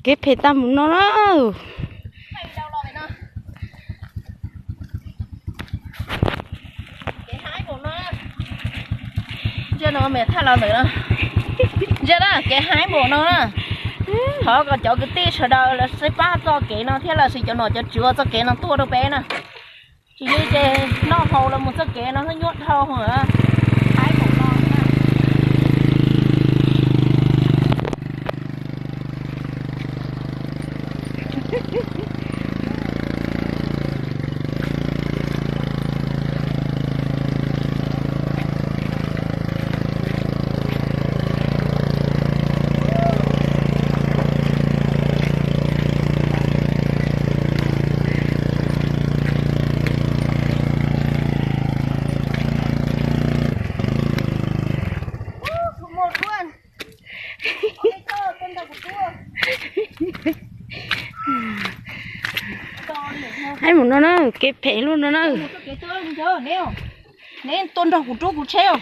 Kev phem tag mus no na. Ntsia no, me thaj los ntawd no. Ntsia na, kev haib npaum no na. Thov kom cov kwv tij sawv daws lawv sib pab txoj kev no thiab lossis cov nom cov tswv ua txoj kev no tuaj rau peb na. Tsis li ces noj haus los mus txoj kev no nyuaj dhau. Haib mus no na, kev phem luaj no na. Neb tuaj nrog kuv rub kuv tsheb.